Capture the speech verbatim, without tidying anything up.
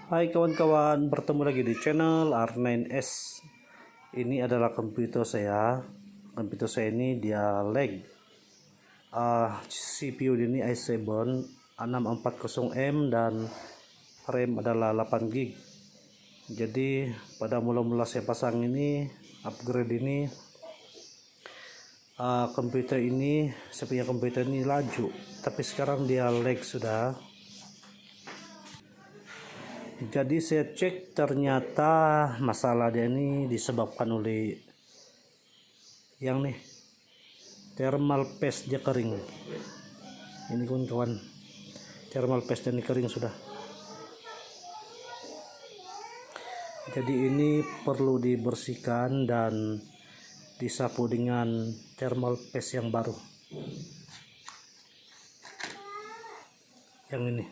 Hai kawan-kawan, bertemu lagi di channel R nine S. Ini adalah komputer saya. Komputer saya ini dia lag. Ah, C P U dia ini i seven enam empat kosong M dan RAM adalah lapan gig. Jadi pada mula-mula saya pasang ini, upgrade ini, ah, komputer ini, saya punya komputer ini laju, tapi sekarang dia lag sudah. Jadi saya cek, ternyata masalah dia ini disebabkan oleh yang ni, thermal paste dia kering. Ini kawan-kawan, thermal paste dia ni kering sudah. Jadi ini perlu dibersihkan dan disapu dengan thermal paste yang baru. Yang ini.